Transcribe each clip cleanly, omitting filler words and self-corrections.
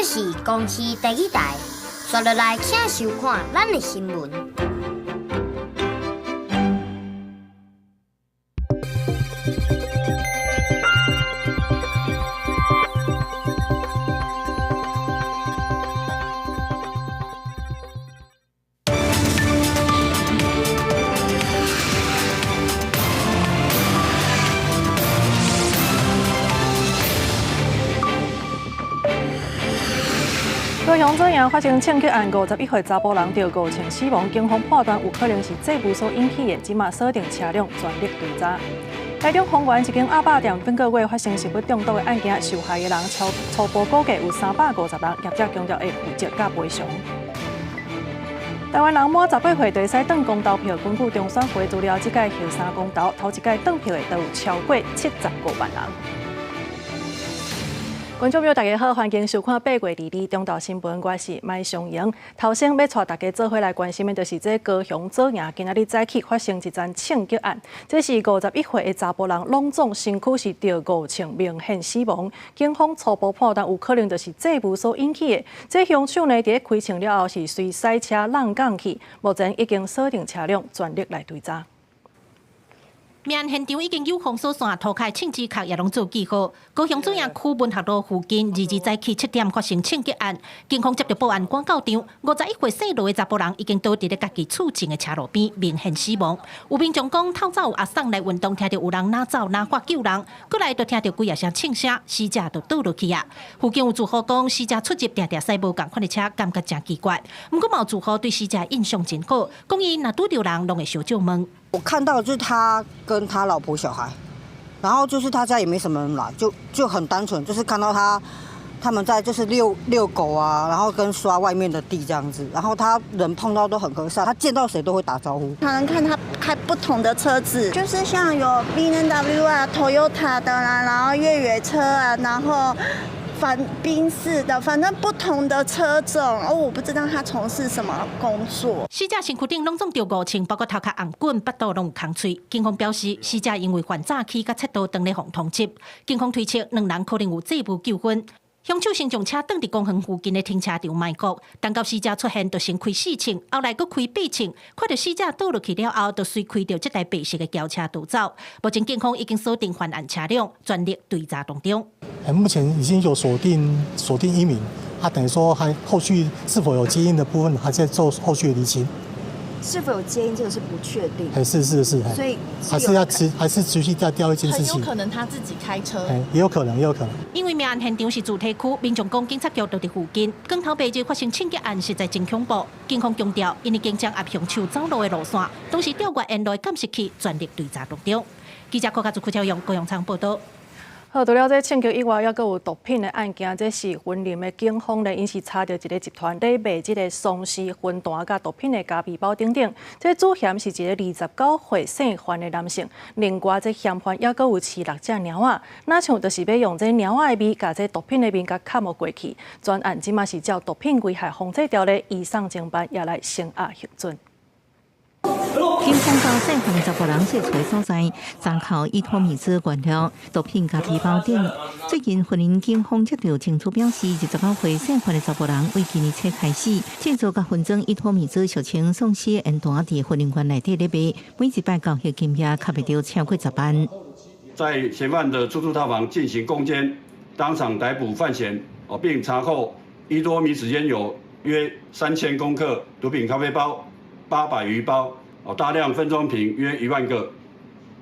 這是公視第二台，紲落來請收看咱的新聞。高雄左營發生槍擊案，51歲查埔人著誤槍死亡，警方判斷有可能是債務所引起的，這馬鎖定車輛全力追查。台中豐原一間鴨肉店本個月發生食物中毒的案件，受害的人初初步估計有350人，業者強調會負責佮賠償。台灣人滿18歲就會使轉公投票，根據中選會資料，這屆後三公投頭一屆轉票的都有超過75萬人。觀眾朋友，大家好，歡迎收看8月22中晝新聞，我是麥尚瑩。頭先欲帶大家做伙來關心的，就是這高雄左營今仔日早起發生一樁槍擊案，這是51歲的查埔人攏總身軀是著誤槍明顯死亡。警方初步判斷有可能就是債務所引起的。這兇手呢，佇咧開槍了後是隨駛車挵港去，目前已經鎖定車輛，全力來追查。命案現場已經有封鎖線，塗跤槍支殼也攏做記號。高雄左營區文學路附近，22早起7點發生槍擊案，警方接到報案，趕到場，51歲姓羅的查埔人已經倒佇咧家己厝前的車路邊，明顯死亡。有民眾講，透早有阿桑來運動，聽著有人哪走哪喊救人，過來就聽著幾仔聲槍聲，死者就倒落去啊。附近有住戶講，死者出入定定駛無仝款的車，感覺誠奇怪。毋過嘛有住戶對死者印象真好，講伊若拄著人，攏會相借問。我看到就是他跟他老婆小孩，然後就是他家也沒什麼人來，就很單純，就是看到他們在就是遛遛狗啊，然後跟刷外面的地這樣子，然後他人碰到都很和善，他見到誰都會打招呼。常常看他開不同的車子，就是像有 BMW 啊、Toyota 的啦，然後越野車啊，然後賓士的，反正不同的車種，哦，我不知道他從事什麼工作。死者身軀頂攏總著誤槍，包括頭殼紅滾、腹肚攏有空喙。警方表示，死者因為犯詐欺佮窃盜，當咧予通緝。警方推測，兩人可能有債務糾紛。兇手先將車轉佇公園附近的停車場埋伏，等到死者出現，就先開四槍，後來閣開八槍。看著死者倒落去了後，就隨開著這台白色的轎車逃走。目前警方已經鎖定犯案車輛，全力追查當中。目前已經有鎖定一名，他等於說還後續是否有接應的部分，還在做後續的釐清。是否有接應，這個是不確定。是是是，所以還是要持續在調一件事情。很有可能他自己開車。也有可能，也有可能。因為命案現場是住宅區，民眾講警察局就佇附近，光頭白日發生槍擊案，實在真恐怖。警方強調，𪜶已經掌握兇手走路的路線，同時調閱沿路監視器，全力追查當中。記者郭家祖、柯超勇、高永昌報道。好，除了這槍擊以外，猶閣有毒品的案件。這是雲林的警方咧，𪜶是查著一個集團咧賣這個喪屍魂彈佮毒品的咖啡包等等。這主嫌是一個29歲姓范的男性，另外這嫌犯猶閣有飼6隻貓仔，若像就是欲用這貓仔的味，共這毒品的味共崁予過去。專案這馬是照毒品危害防制條例，移送偵辦，也來聲押核准。警方到姓范查埔人設厝所在，查扣依托咪酯原料、毒品咖啡包等。最近，雲林警方接到情資表示，29歲姓范的查埔人為今年初開始製作佮分裝依托咪酯，俗稱喪屍煙彈，佇雲林縣內底咧賣，每一擺交易金額較袂著超過10萬。在嫌犯的出租套房進行攻堅，當場逮捕犯嫌，並查獲依托咪酯煙有約3000公克，毒品咖啡包800餘包。大量分裝瓶約1萬個，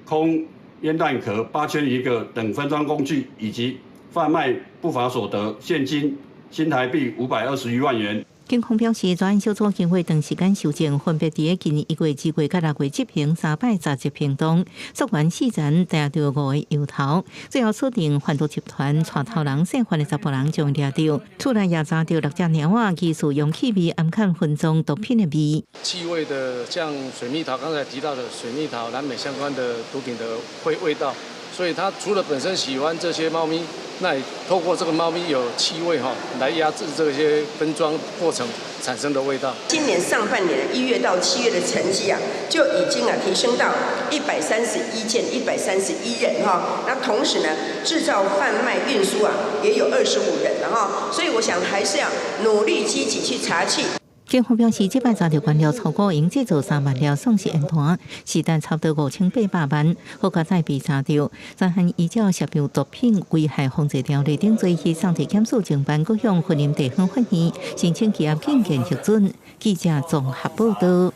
空煙彈殼8000餘個等分裝工具，以及販賣不法所得現金新台幣520餘萬元。警方表示，專案小組經過長時間搜證，分別佇今年1月、2月佮6月執行3擺查緝行動，溯源四層抓著5个由頭，最後鎖定販毒集團帶頭人姓范的查埔人將𪜶掠著，厝內也查著6隻貓仔，疑似用氣味暗崁分裝毒品的味。氣味的，像水蜜桃，剛才提到的水蜜桃、藍莓相關的毒品的會味道，所以他除了本身喜歡這些貓咪，那也透過這個貓咪有氣味哈，來壓制這些分裝過程產生的味道。今年上半年1月到7月的成績啊，就已經啊提升到131件131人哈。那同時呢，製造、販賣、運輸啊，也有25人了哈。所以我想還是要努力積極去查緝。警方表示，這擺查著原料超過用製造3萬粒喪屍煙團，時值差不多5800萬，好佳哉被查著。專案依照涉及毒品危害防治條例等罪去送提檢視偵辦，閣向雲林地方法院申請羈押禁見核准。記者綜合報道。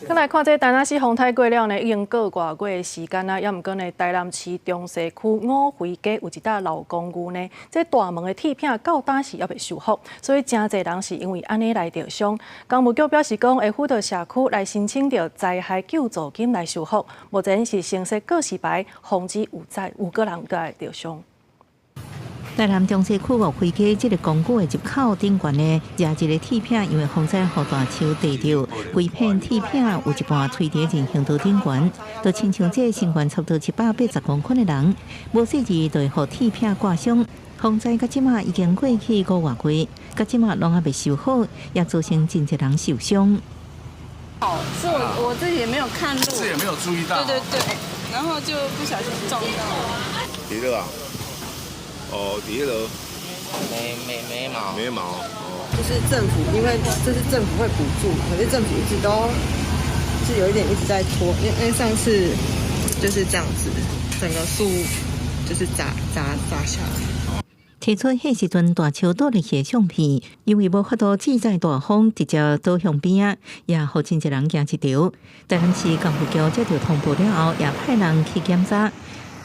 閣來看這個臺南市風颱過了呢，已經過外月的時間啊，猶毋過呢，臺南市中西區五妃街有一棟老公寓呢，這大門的鐵片到今時猶未修復，所以誠濟人是因為按呢來著傷。工務局表示講，會輔導社區來申請著災害救助金來修復，目前是先設告示牌，防止有再有個人閣來著傷。臺南中西區五妃街這个公寓的入口頂懸呢，遮一个鐵片，因為風災予大樹跌著，規片鐵片有一半垂佇人行道頂懸，就親像這身懸差不多780公斤的人，無細膩就會予鐵片割傷。風災到這馬已經過去5個外月，到這馬攏猶未修好，也造成真濟人受傷。哦，是我自己也沒有看路，是也沒有注意到，對對對，然後就不小心撞到。跌了啊？哦，跌了。眉毛。眉毛。哦。就是政府，因為這是政府會補助嘛，可是政府一直都是有一點一直在拖，因為上次就是這樣子，整個樹就是砸下來。提出彼時陣大樹倒落去的相片，因為無法度志在大風直接倒向邊仔，也予真濟人驚一趒。台南市工務局接到通報了後，也派人去檢查，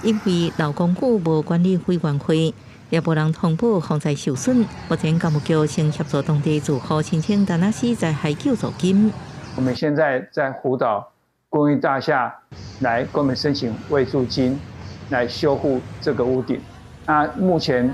因為老公寓無管理委員會，也無人通報風災受損。目前工務局先協助當地住戶申請臺南市災害救助金。我們現在在輔導公寓大廈來跟我們申請慰助金，來修復這個屋頂。那目前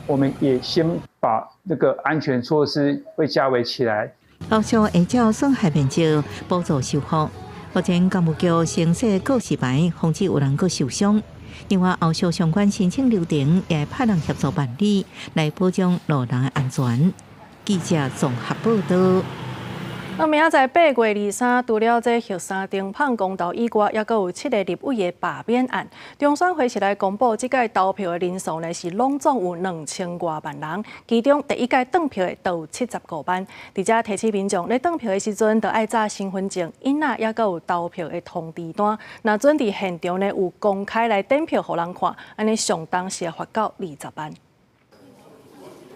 我們也先把這個安全措施會加圍起來。後續會照損害面積補助修復。目前工務局先設告示牌，防止有人閣受傷。另外，後續相關申請流程也會派人協助辦理，來保障路人的安全。記者綜合報道。那明仔載8月23，除了這玉山燈棒公投以外，猶閣有七个立委的罷免案。中選會是來公布，這屆投票的人數呢是攏總有2000外萬人，其中第一屆轉票的都有75萬。佇遮提醒民眾咧轉票的時陣，著愛紮身份證，印仔猶閣有投票的通知單。若準佇現場呢有公開來點票予人看，按呢上重是會罰到20萬。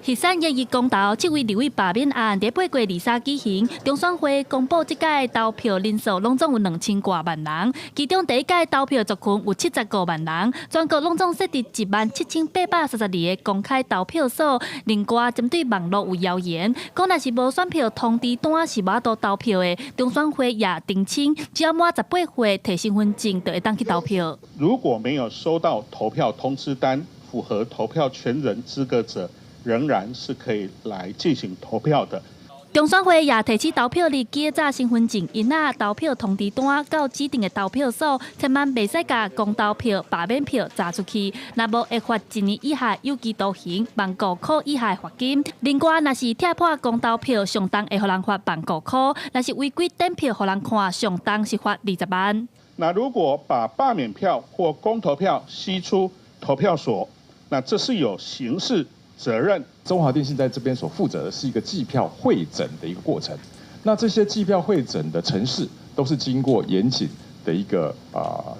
玉山一一公投七位立委罷免案，佇8月23舉行。中選會公布，這屆投票人數攏總有2000外萬人，其中第一屆投票族群有75萬人，全國攏總設置17,832個公開投票所。另外，針對網路有謠言，講若是無選票通知單是無法度投票的，中選會也澄清，只要滿18歲，提身份證就會當去投票。如果沒有收到投票通知單，符合投票權人資格者，仍然是可以來進行投票的。中選會也提醒投票日記得紮身份證，印仔投票通知單到指定的投票所，千萬袂使共公投票、罷免票砸出去。若無會罰一年以下有期徒刑、15,000箍以下罰金。另外，若是拆破公投票，上重會予人罰15,000箍；若是違規點票予人看，上重是罰20萬。那如果把罷免票或公投票攜出投票所，那這是有刑事責任。中華電信在這邊所負責的是一個計票匯整的一個過程。那這些計票匯整的程式都是經過嚴謹的一個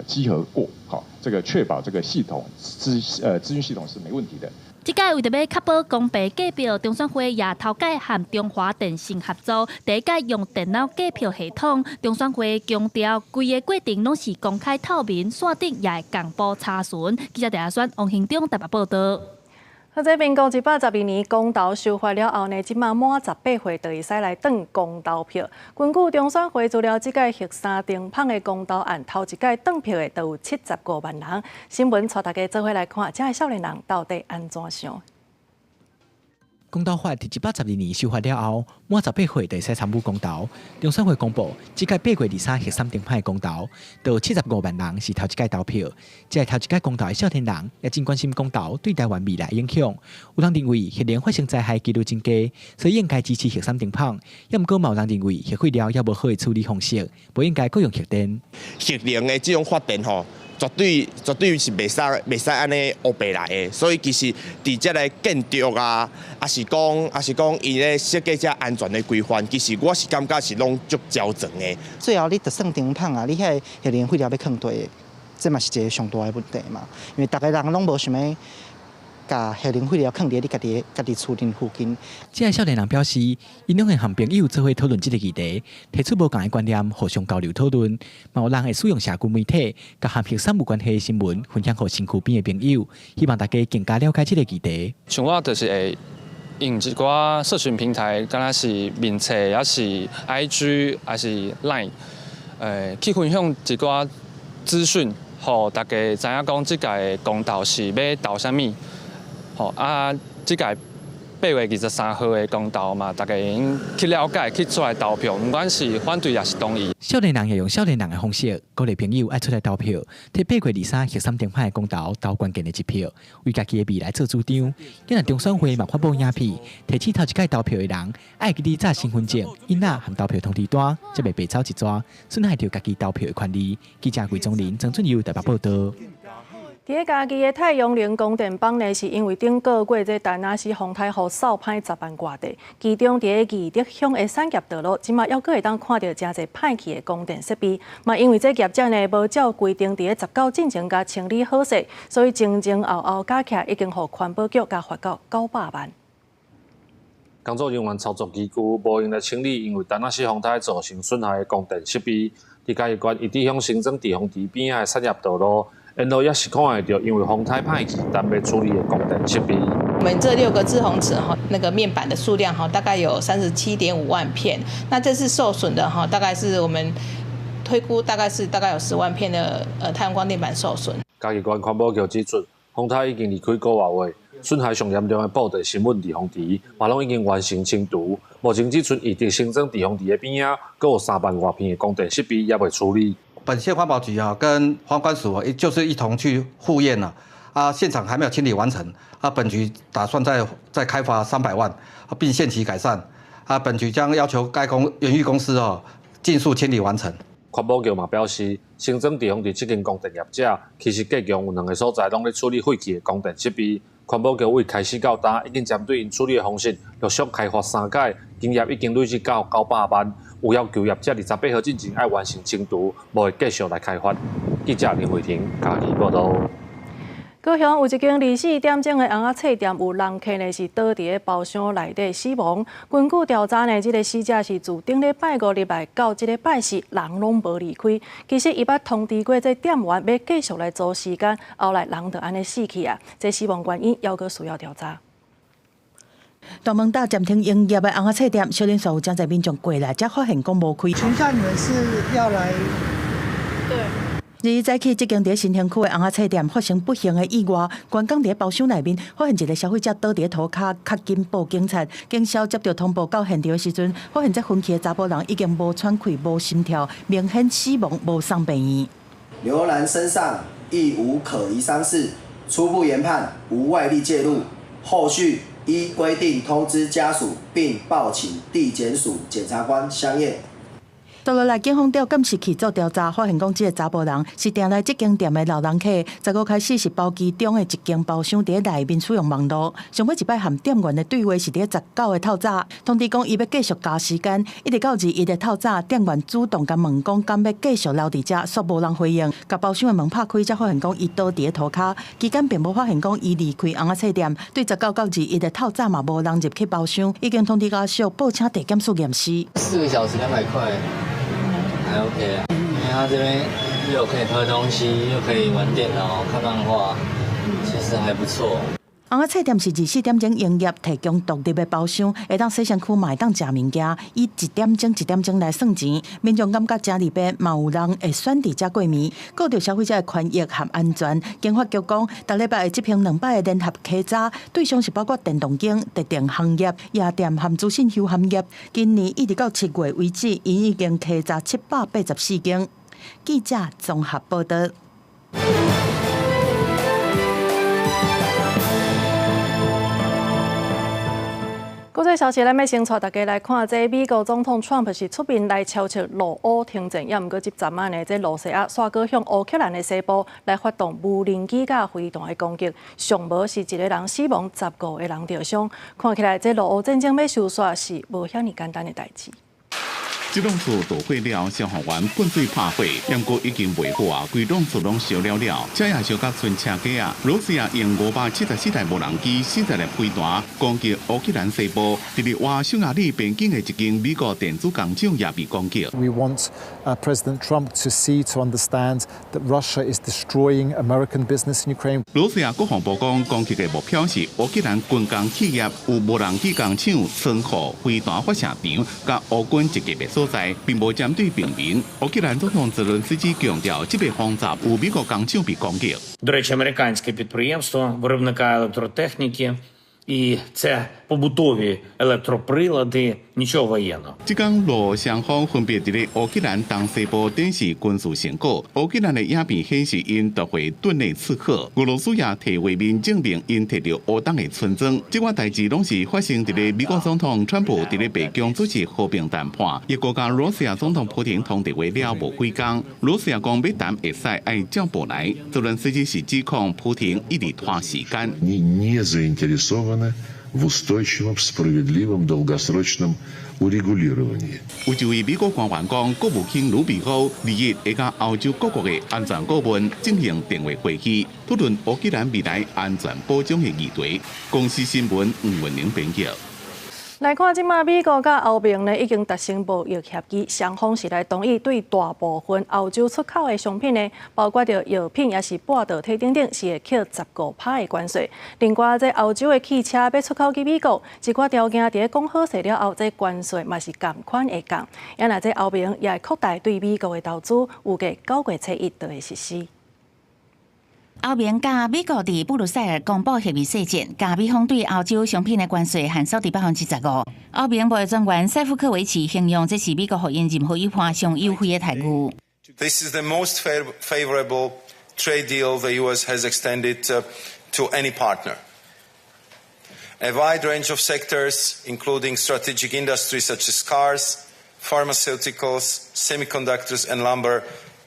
稽核過，好，這個確保這個系統資訊系統是沒問題的。這屆為著欲確保公平計票，中選會也頭擺和中華電信合作，第一屆用電腦計票系統。中選會強調，規個過程攏是公開透明，線頂也會共步查詢。記者鄭亞選、王興中台北報道。啊，這民國112年公投修法了後呢，這馬滿十八歲就會使來轉公投票。根據中選會資料，這屆玉山燈麭的公投案，頭一屆轉票的就有75萬人。新聞帶大家做伙來看，這个少年人到底按怎想？公投法佇112年修法了後，滿18歲就會使參與公投。中選會公布，這屆8月23核三停擺公投，著75萬人是頭一屆投票。這個頭一屆公投的少年人也真關心公投對台灣未來影響。有人認為核能發生災害幾率真低，所以應該支持核三停放。也毋過嘛有人認為核廢料猶無好的處理方式，無應該閣用核電。核能的這種發電吼，絕對絕對是袂使袂使按呢烏白來的，所以其實佇這个建築啊，抑是講伊咧設計這安全的規範，其實我是感覺是攏足周全的。最後你就算停放啊，你遐核能廢料欲囥佗，這嘛是一个上大的問題嘛。因為逐个人攏無想欲共核能廢料囥佇你家己家己厝頂附近。這个少年人表示，𪜶攏會和朋友做伙討論這个議題，提出無仝的觀念，互相交流討論。嘛有人會使用社群媒體，共和核三有關係的新聞分享予身軀邊的朋友，希望大家更加了解這个議題。像我就是會用一寡社群平台，敢若是面冊，抑是 IG，抑是 Line，去分享一寡資訊，予大家知影講這屆公投是欲投啥物。吼啊！這屆8月23號的公投嘛，大家會用去了解，去出來投票，毋管是反對抑是同意。少年人也用少年人的方式鼓勵朋友愛出來投票，替8月23核三停擺的公投投關鍵的一票，為家己的未來做主張。今日中選會嘛發布影片，提醒頭一屆投票的人愛記得紮身份證、印仔和投票通知單，才袂白走一逝，損害著家己投票的權利。記者魏宗林、曾俊佑台北報導。佇咧嘉義的太陽能光電板呢，是因為頂個月這田納西風颱予掃歹10萬外塊，其中佇咧義德鄉的產業道路，這馬猶閣會當看著誠濟歹去的光電設備。嘛，因為這業者呢無照規定佇咧19進前共清理好勢，所以前前後後加起來已經予環保局共罰到900萬。工作人員操作機具無閒來清理，因為田納西風颱造成損害的光電設備。佇嘉義縣義德鄉新莊滯洪池邊仔的產業道路。沿路也是看會著，因為風颱歹去，但未處理的光電設備。我們這六個滯洪池哈，那個面板的數量哈，大概有37.5萬片。那這次受損的哈，大概是我們推估大概是大概有10萬片的太陽光電板受損。嘉義縣環保局指出，風颱已經離開個外月，損害上嚴重的布袋新塭滯洪池，嘛攏已經完成清除。目前只賰義德新莊滯洪池的邊仔，閣有3萬外片的光電設備猶未處理。本縣環保局啊，跟環管署啊，就是一同去複驗了，啊，現場還沒有清理完成，啊，本局打算再開罰300萬，並限期改善，啊，本局將要求該公園域公司哦，盡速清理完成。環保局嘛表示，新莊滯洪池這間光電業者，其實隔牆有兩个所在攏咧處理廢棄的光電設備。環保局為開始到今，已經針對𪜶處理的方式，陸續開罰三屆，金額已經累積到900萬。有要求業者28號進前愛完成清除，無會繼續來開罰。記者林慧婷嘉義報導。高雄有一間24點鐘的尪仔冊店，有人客呢是倒佇咧包廂內底死亡。根據調查呢，這个死者是自頂禮拜五入來到這禮拜四，人攏無離開。其實伊捌通知過這店員欲繼續來租時間，後來人就按呢死去啊。這死亡原因猶閣需要調查。大門大暫停營業的尪仔冊店，小連續有誠濟民眾過來，才發現講無開。請問你們是要來？對。日早起，這間佇新興區的尪仔冊店發生不幸的意外，員工佇包廂內面發現一个消費者倒佇塗跤，較緊報警察。警消接著通報到現場的時陣，發現這昏去的查埔人已經無喘氣、無心跳，明顯死亡，無送病院。劉男身上亦無可疑傷勢，初步研判無外力介入，後續依規定通知家屬並報請地檢署檢察官相驗。倒落來，警方調監視器做調查，發現講這个查埔人是定來這間店的老人客。15開始是包其中的一間包廂佇內面使用網路。上尾一擺和店員的對話是佇19的透早，通知講伊欲繼續加時間，一直到21的透早，店員主動共問講敢欲繼續留佇遮，煞無人回應。共包廂的門拍開，才發現講伊倒佇咧塗跤，期間並無發現講伊離開尪仔冊店。對19到21的透早嘛無人入去包廂，已經通知家屬報請地檢署驗屍。4個小時200塊。還 OK 啊，因為他這邊又可以喝東西，又可以玩電腦、看漫畫，其實還不錯。尪仔冊店是24點鐘營業，提供獨立的包廂，會當洗身軀，嘛會當食物件，以一點鐘一點鐘來算錢。民眾感覺誠利便，嘛有人會選佇遮過暝，顧著消費者的權益和安全。經發局講，逐禮拜會執行兩擺的聯合稽查，對象是包括電動間、特定行業、夜店和資訊休閒業。今年一直到7月為止，𪜶已經稽查784間。記者綜合報道。國際消息，咱欲先帶大家來看，這美國總統川普是出面來敲擊俄烏停戰，也毋過這陣仔呢，這羅西亞煞閣向烏克蘭的西部來發動無人機佮飛彈的攻擊，上無是一个人死亡，15個人著傷。看起來，這俄烏戰爭欲收煞是無遐爾簡單的代誌。這棟厝著火了，消防員噴水拍火，毋過已經袂好啊，規棟厝攏燒了了，這也燒甲賰車架啊。羅西亞用574台無人機、40粒飛彈攻擊烏克蘭西部，佇咧瓦匈牙利邊境的一間美國電子工廠也被攻擊。 We want President Trump to see to understand that Russia is destroying American business in Ukraine. 羅西亞國防部講，攻擊的目標是烏克蘭軍工企業、有無人機工廠、倉庫、飛彈發射場，佮烏軍集結的所在，並無針對平民。烏克蘭總統澤倫斯基強調，這擺空襲有美國工廠被攻擊。 До речі, американське підприємство виробника електротехніки, і це побутові електроприлади, нічого воєнного. 這工羅雙方分別佇咧烏克蘭東西部展示軍事成果。烏克蘭的影片顯示，𪜶奪回頓內茨克，俄羅斯也提畫面證明𪜶提著烏東的村莊。這寡代誌攏是發生佇咧美國總統川普佇咧白宮主持和平談判，伊閣佮羅西亞總統普廷通電話了無幾工。羅西亞講欲談會使愛照步來，澤倫斯基是指控普廷一直拖時間。 Они не заинтересованы в устойчивом, справедливом, долгосрочном урегулировании. 有一位美國官員講，國務卿魯比歐二日會佮歐洲各國的安全顧問進行電話會議，討論烏克蘭未來安全保障的議題。公視新聞吳文玲編輯。來看，這馬美國佮歐盟呢已經達成貿易協議，雙方是來同意對大部分歐洲出口的商品呢，包括著藥品抑是半導體等等，是會扣15%的關稅。另外，這歐洲的汽車欲出口去美國，一寡條件佇咧講好勢了後，這關稅嘛是仝款會降。啊若這歐盟也會擴大對美國的投資，預計9月初1就會實施。歐盟佮美國佇布魯塞爾公布協議細節，共美方對歐洲商品的關稅限縮佇15%。歐盟貿易專員塞夫科維奇形容這是美國予𪜶任何一番上優惠的待遇。 This is the most favorable trade deal the U.S. has extended to any partner. A wide range of sectors, including strategic industries such as cars, pharmaceuticals, semiconductors, and lumber,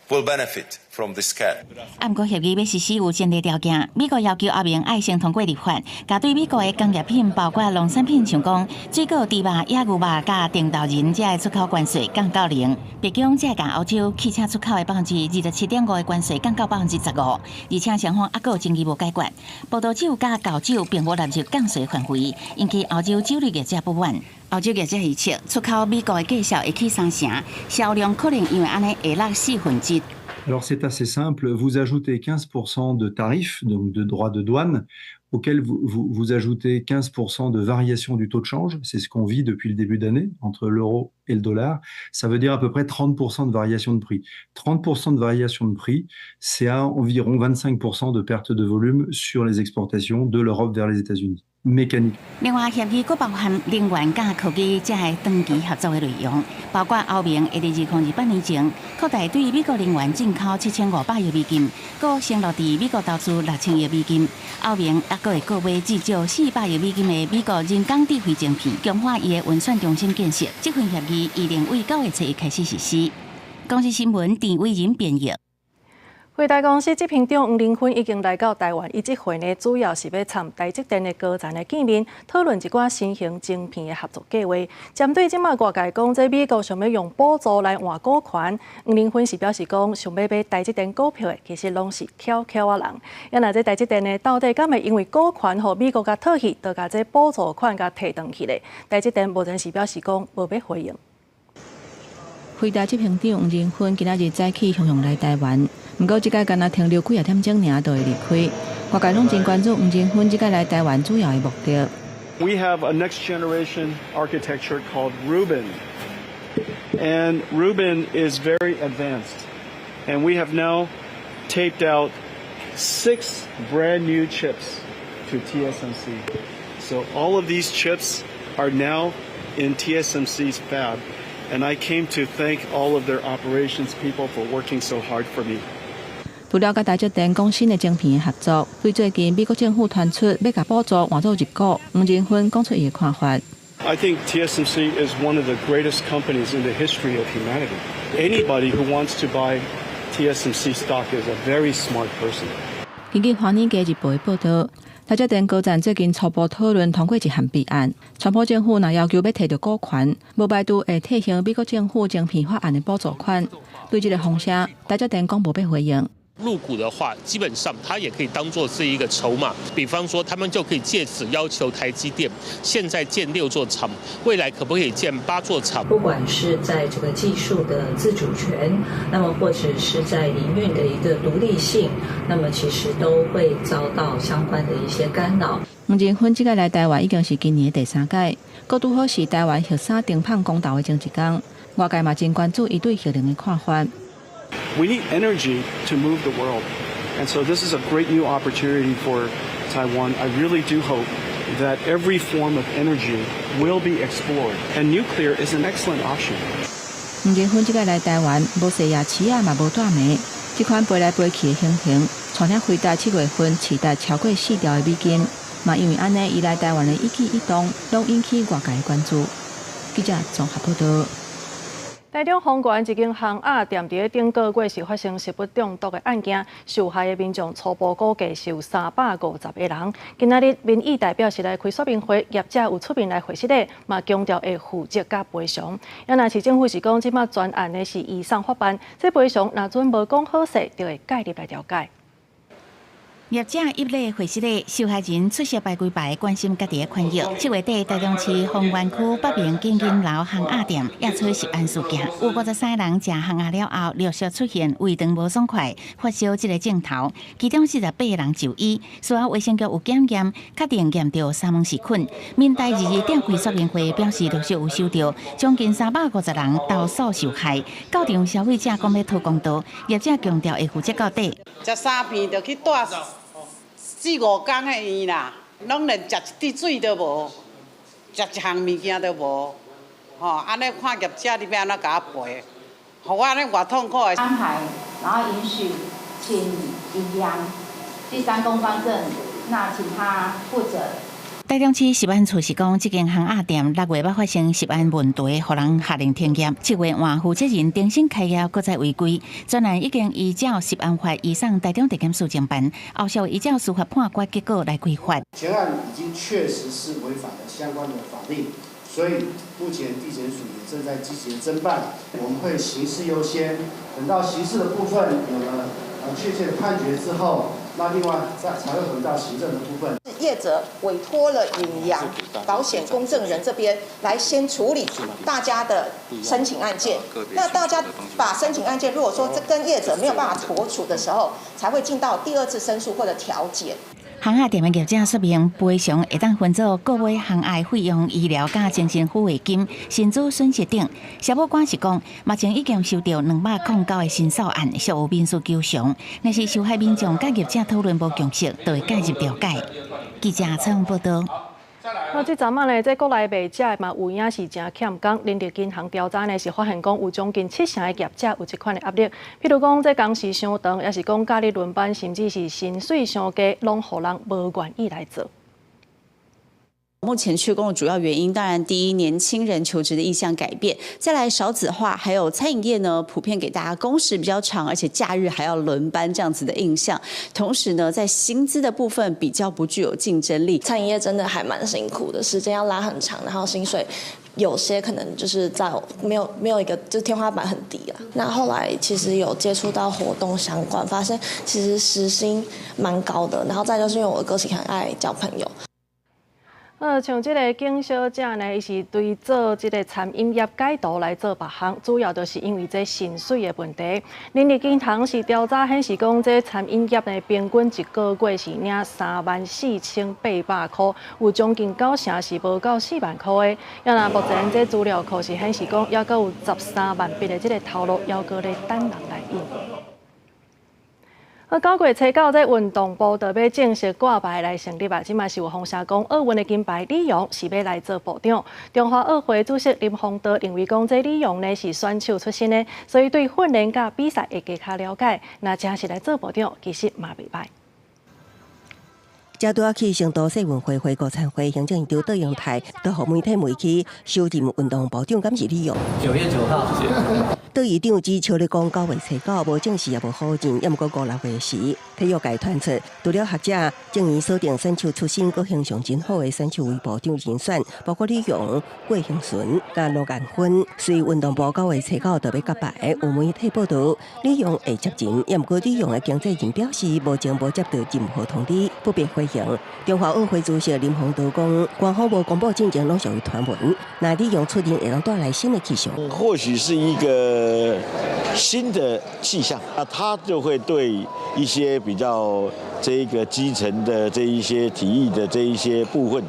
will benefit from this cap. 啊，毋過協議欲實施有前提條件，美國要求歐盟愛先通過立法，共對美國的工業品，包括農產品，像講水果、豬肉、野牛肉、佮甜豆仁，這的出口關稅降到零。白宮才會共歐洲汽車出口的27.5%的關稅降到15%，而且雙方猶閣有爭議無解決。葡萄酒佮厚酒並無納入降稅範圍，引起歐洲酒類業者不滿。歐洲業者預測，出口美國的價數會起三成，銷量可能因為按呢會落四分之一。 Alors c'est assez simple, vous ajoutez 15% de tarifs, donc de droits de douane, auxquels vous, vous, vous ajoutez 15% de variation du taux de change, c'est ce qu'on vit depuis le début d'année entre l'euro et le dollar, ça veut dire à peu près 30% de variation de prix. 30% de variation de prix, c'est à environ 25% de perte de volume sur les exportations de l'Europe vers les États-Unis. Mécanique. 另外，協議閣包含能源佮科技這个長期合作的內容，包括歐盟會佇2028年前擴大對美國能源進口7500億美金，閣承諾佇美國投資6000億美金。歐盟猶閣會購買至少400億美金的美國人工智慧晶片，強化伊的運算中心建設。這份協議預定為9月初1開始實施。公視新聞鄭偉仁編譯。輝達公司執行長黃仁勳已經來到台灣，伊這回呢主要是欲參台積電的高層來見面，討論一寡新型晶片的合作計劃。針對這馬外界講，這美國想欲用補助來換股權，黃仁勳是表示講，想欲買台積電股票的，其實攏是巧巧仔人。啊若這台積電呢，到底敢會因為股權予美國共套去，就共這補助款共提轉去咧？台積電目前是表示講無欲回應。輝達執行長黃仁勳今仔日早起雄雄來台灣，毋過這擺干焦停留幾仔點鐘爾就會離開。外界攏真關注黃仁勳這擺來台灣主要的目的。 We have a next generation architecture called Rubin, and Rubin is very advanced. And we have now taped out six brand new chips to TSMC. So all of these chips are now in TSMC's fab. And I came to thank all of their operations people for working so hard for me. 除了佮台積電講新的晶片的合作，對最近美國政府傳出欲共補助換做入股，黃仁勳講出伊的看法。 I think TSMC is one of the greatest companies in the history of humanity. Anybody who wants to buy TSMC stock is a very smart person. 根據《華爾街日報》的報導，台積電高層最近初步討論通過一項備案，川普政府若要求欲提著股權，無排除會退還美國政府晶片法案的補助款。對這个風聲，台積電講無欲回應。入股的話，基本上它也可以當做是一個籌碼。比方說，他們就可以借此要求台積電現在建六座廠，未來可不可以建八座廠？不管是在這個技術的自主權，那麼或者是在營運的一個獨立性，那麼其實都會遭到相關的一些干擾。黃仁勳這擺來台灣已經是今年的第三擺，閣拄好是台灣核三停麭公投的前一工，外界嘛真關注伊對核能的看法。 We need energy to move the world. And so this is a great new opportunity for Taiwan. I really do hope that every form of energy will be explored. And nuclear is an excellent option. 黃仁勳這擺來台灣，無踅夜市仔，嘛無帶暝，這款飛來飛去的行程，帶領輝達7月份市值超過4兆的美金，嘛因為按呢，伊來台灣的一舉一動，攏引起外界的關注。記者綜合報導。台中豐原一間烘鴨店，佇咧頂個月是發生食物中毒的案件，受害的民眾初步估計是有350個人。今仔日民意代表是來開說明會，業者有出面來回釋的，嘛強調會負責佮賠償。啊若市政府是講，這馬全案的是移送法辦，這賠償若準無講好勢，就會介入來調解。業者一禮會室內，受害人出席排幾排，關心家己的權益。7月底，台中市豐原區北明景金樓烘鴨店惹出食安事件，有53人食烘鴨了後，陸續出現胃腸無爽快、發燒這个症頭，其中48個人就醫，事後衛生局有檢驗，確定驗著沙門氏菌。民代22召開說明會，表示陸續有收到將近350人投訴受害，到場消費者講欲討公道，業者強調會負責到底。食三片就去蹛四五工的院啦，攏連食一滴水都無，食一項物件都無，吼！按呢看業者你欲按怎共我賠？予我按呢偌痛苦的。安排，然後允許請尹陽第三公方證，那請他負責。台中市食安處是講，這間烘鴨店6月捌發生食安問題，予人下令停業。7月換負責人重新開業，閣再違規。專案已經依照食安法移送台中地檢署偵辦，後續依照司法判決結果來開罰。前案已經確實是違反了相關的法令，所以目前地檢署也正在積極的偵辦。我們會刑事優先，等到刑事的部分有了確切的判決之後，那另外再才會回到行政的部分。業者委託了遠洋保險公證人這邊來先處理大家的申請案件。那大家把申請案件，如果說這跟業者沒有辦法妥處的時候，才會進到第二次申訴或者調解。烘鴨店的業者說明，賠償會當分做購買烘鴨費用、醫療佮精神撫慰金、薪資損失等。社保官是講，目前已經收到209個申訴案，屬有民事求償。若是受害民眾佮業者討論無共識，就會介入調解。記者陳報道。那這陣仔呢，這國內賣食的嘛有影是誠欠工。人力銀行調查呢是發現講有將近70%的業者有這款的壓力。譬如講，這工時傷長，抑是講假日輪班，甚至是薪水傷低，攏予人無願意來做。目前缺工的主要原因，當然第一，年輕人求職的意向改變；再來少子化，還有餐飲業呢，普遍給大家工時比較長，而且假日還要輪班這樣子的印象。同時呢，在薪資的部分比較不具有競爭力。餐飲業真的還蠻辛苦的，時間要拉很長，然後薪水有些可能就是在沒有一個就天花板很低了。那後來其實有接觸到活動相關，發現其實時薪蠻高的。然後再就是因為我的個性很愛交朋友。像這个景小姐呢，伊是對做這个餐飲業改圖來做別項，主要就是因為這薪水的問題。人力銀行是調查顯示講，這餐飲業呢平均一個月是領34,800箍，有將近九成是無夠4萬箍的。啊若目前這資料庫是顯示講，猶閣有13萬筆的這个頭路，猶閣咧等人來印。9月初九，這運動部就欲正式掛牌來成立啊！這馬是有風聲講，奧運的金牌李洋是欲來做部長。中華奧會主席林峰道認為講，這李洋呢是選手出身的，所以對訓練佮比賽會加較了解。若真是來做部長，其實嘛袂䆀。才拄仔去成都世運會回國參會，行政院長卓榮泰都予媒體問起首任運動部長敢是李洋。9月9號，謝謝。卓院長只笑咧講9月初九無證實也無否認，抑毋過五六月時，體育界傳出，除了學者正已鎖定選手出身、閣形象真好的選手為部長人選，包括李洋、郭婞淳、佮盧彥芬。隨運動部9月初九就欲揭牌，有媒體報道李洋會接任，抑毋過李洋的經紀人表示，目前無接到任何通知，不便回應。中華奧會主席林峰道講，官方無公布進前攏屬於傳聞，若李洋出任會當帶來新的氣象。或許是一個新的氣象，那他就會對一些比較這一個基層的這一些體育的這一些部分，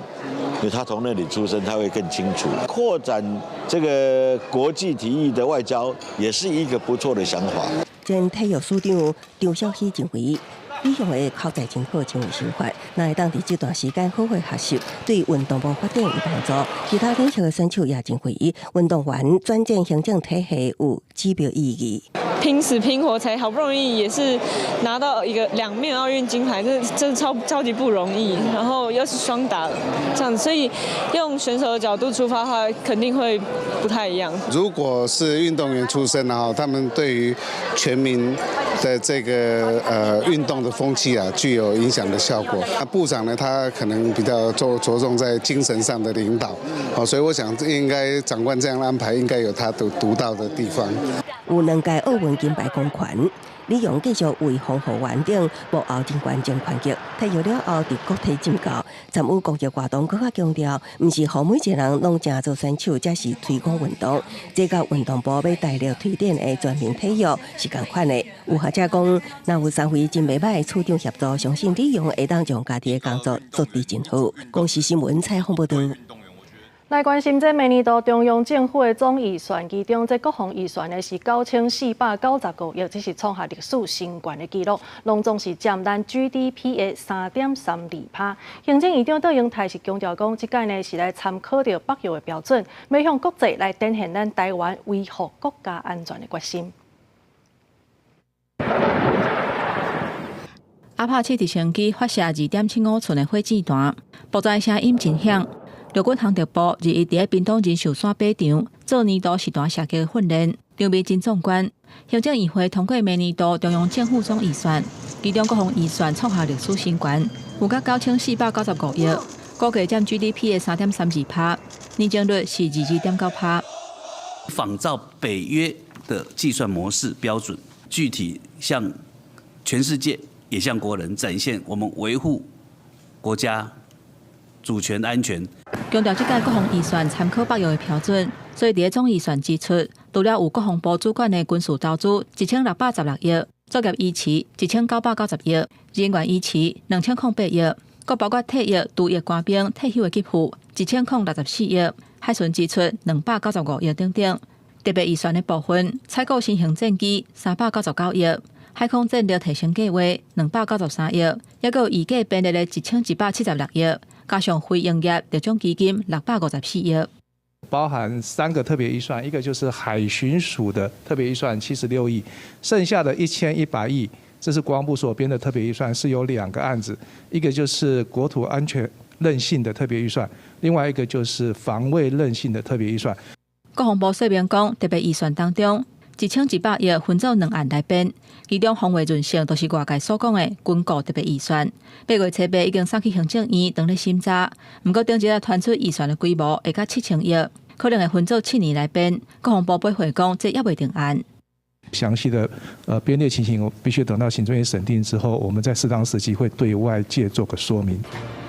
因為他從那裡出身，他會更清楚。擴展這個國際體育的外交，也是一個不錯的想法。前體育署長張小喜認為，李洋的口才真好，真有想法。若會當佇這段時間好好學習，對運動部發展有幫助。其他領域的選手也認為，運動員轉戰行政體系有指標意義。拼死拼活才好不容易也是拿到一個兩面奧運金牌，這真的超級不容易。然後又是雙打這樣，所以用選手的角度出發的話，肯定會不太一樣。如果是運動員出身，然後他們對於全民的這個運動的風氣啊，具有影響的效果。那部長呢，他可能比較着重在精神上的領導，哦，所以我想應該長官這樣安排，應該有他獨到的地方。有兩屆奧運金牌功權，李洋繼續為防護員等幕後人員爭權力。退役了後，佇國體執教參與公益活動，閣較強調，毋是予每一個人攏誠做選手，才是推廣運動。這佮運動部欲大力推展的全民體育是仝款的。有學者講，若有三位真袂䆀的處長協助，相信李洋會當將家己的工作做得真好。公視新聞採訪報導。來關心這明年度中央政府的總預算，其中這國防預算呢是9495億，這是創下歷史新高的紀錄，攏總是佔咱 GDP 的3.32%。行政院長卓榮泰是強調講，這擺呢是來參考著北約的標準，欲向國際來展現咱台灣維護國家安全的決心。阿帕契直升機發射2.75寸的火箭彈，爆炸聲音真響。陸軍航特部日日佇屏東仁壽山靶場做年度實彈射擊訓練，場面真壯觀。行政院會通過明年度中央政府總預算，其中國防預算創下歷史新高，有甲9495億，估計佔 GDP 的3.32%，年增率是22.9%。仿照北約的計算模式標準，具體向全世界也向國人展現我們維護國家主權安全。強調這屆國防預算參考北約的標準，所以佇總預算支出，除了有國防部主管的軍事投資1616億，作業維持1990億，人員維持2008億，閣包括退役、除役官兵退休的給付1064億，海巡支出295億等等。特別預算的部分，採購新型戰機399億，海空戰力提升計畫293億，抑閣有預計編列的1176億。加上非營業特種基金654億，包含三個特別預算，一個就是海巡署的特別預算76億，剩下的1100億，這是國防部所編的特別預算，是有兩個案子，一個就是國土安全韌性的特別預算，另外一個就是防衛韌性的特別預算。國防部說明講，特別預算當中，1100億分做兩案來編，其中防衛韌性就是外界所講的軍購特別預算。8月初八已經送去行政院當咧審查，毋過頂一日傳出預算的規模會到7000億，可能會分做7年來編。國防部回覆講，這猶未定案。詳細的編列情形，我必須等到行政院審定之後，我們在適當時機會對外界做個說明。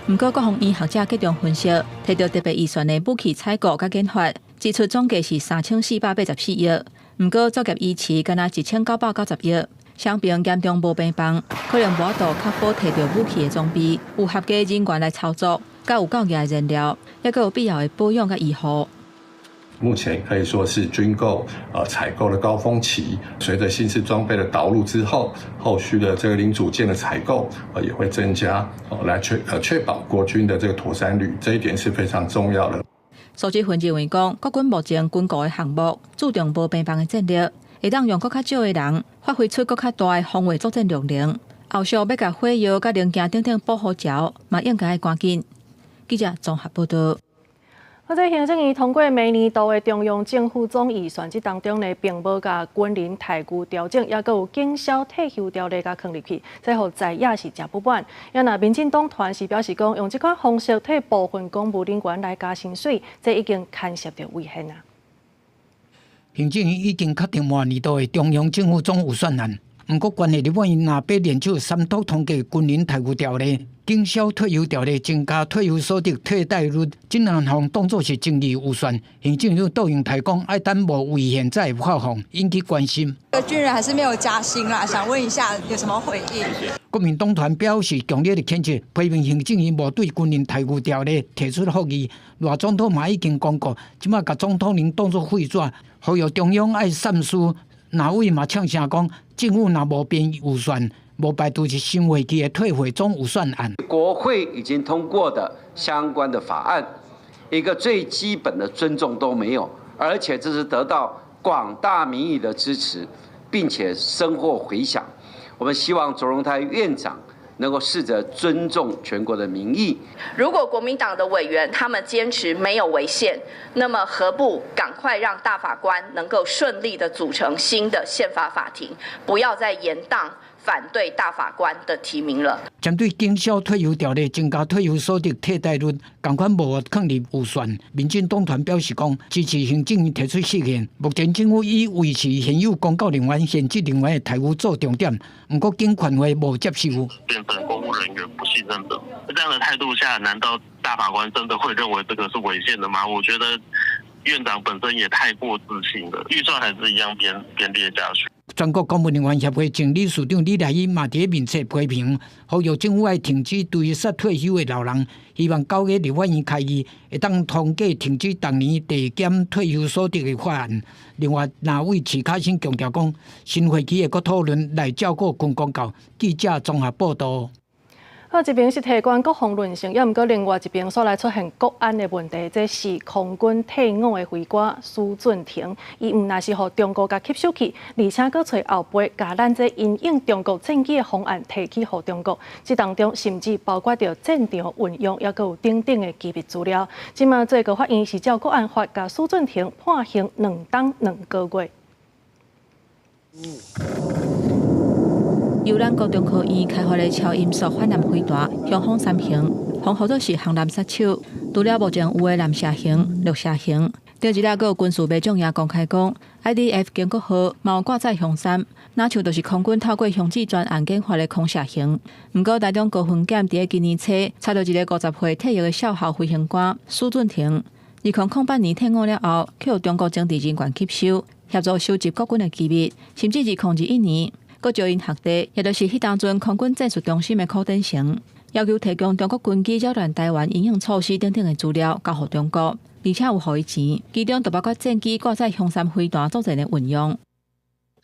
毋過國防院學者結論分析，提著特別預算的武器採購佮研發支出總計是3484億，毋過作業維持干焦1990億，雙邊嚴重無平放，可能無法度確保提著武器的裝備有合格人員來操作，佮有夠額的燃料，抑閣有必要的保養佮醫護。目前可以說是軍購採購的高峰期，隨着新式裝備的導入之後，後續的這個零組件的採購也會增加，來確保國軍的這個妥善率，這一點是非常重要的。蘇志芬認為講，國軍目前軍購的項目注重無兵房的戰力，會當用閣較少的人，發揮出閣較大的防衛作戰量能。後續欲共火藥佮零件等等補予齊，嘛應該趕緊。記者綜合報道。啊，這行政院通過明年度的中央政府總預算，這當中呢，並無共軍人待遇調整，抑閣有警消退休條例共囥入去，這予在野是誠不滿。也若民進黨團是表示講，用這款方式替部分公務人員來加薪水，這已經牽涉著違憲啊。行政院已經確定明年度的中央政府總預算案，毋過關係立法院若欲聯手三讀通過軍人待遇條例、警消退休條例、增加退休所得替代率，這兩項當作是爭議預算。行政院杜英台講，愛等無違憲才會發放，引起關心。軍人還是沒有加薪啦，想問一下有什麼回應？國民黨團表示強烈的譴責，批評行政院無對軍人待遇條例提出覆議。賴總統嘛已經公告，這擺共總統令當作廢紙，呼籲中央愛三思。藍委嘛嗆聲講，政府若無編預算，無排除是新會期的退回總預算案。國會已經通過的相關的法案，一個最基本的尊重都沒有，而且這是得到廣大民意的支持，並且深獲迴響。我們希望卓榮泰院長能夠試着尊重全國的民意。如果國民黨的委員他們堅持沒有違憲，那麼何不趕快讓大法官能夠順利的組成新的憲法法庭，不要再延宕反對大法官的提名了。針對警消退休條例增加退休所得替代率，仝款無囥佇預算。民進黨團表示講，支持行政院提出釋憲。目前政府以維持現有公教人員、現職人員的待遇做重點，毋過警權會無接受。變成公務人員不信任的，這樣的態度下，難道大法官真的會認為這個是違憲的嗎？我覺得院長本身也太過自信了，預算還是一樣編編列下去。全國公務人員協會前理事長李來希嘛佇面冊批評，呼籲政府愛停止追殺退休的老人，希望9月立法院開議，會當通過停止逐年遞減退休所得的法案。另外，藍委徐巧芯強調講，新會期會閣討論來照顧軍公教。記者綜合報道。啊，一邊是提懸國防論性，抑毋過另外一邊煞來出現國安的問題。這是空軍退伍的飛官施俊廷，伊毋但是予中國共吸收去，而且閣揣後輩共咱這因應中國戰機的方案提去予中國。這當中甚至包括著戰場運用，抑閣有等等的機密資料。這馬最高法院是照國安法，共施俊廷判刑2冬2個月。由咱國中科院開發的超音速反艦飛彈“雄風三型”，封號做是航艦殺手。除了目前有的藍蛇型、綠蛇型，頂一日閣有軍事迷眾也公開講，IDF 建國號嘛有掛載雄三，若像就是空軍透過雄子專案研發的空射型。毋過台中高分檢佇今年初查著一个50歲退役的少校飛行官施俊廷，2008年退伍了後，去予中國政治人員吸收，協助收集國軍的機密，甚至2021年，閣招𪜶學弟，也就是彼當陣空軍戰術中心的柯展成，要求提供中國軍機擾亂臺灣因應措施等等的資料交予中國，而且有予伊錢，其中就包括戰機掛載雄三飛彈作戰的運用。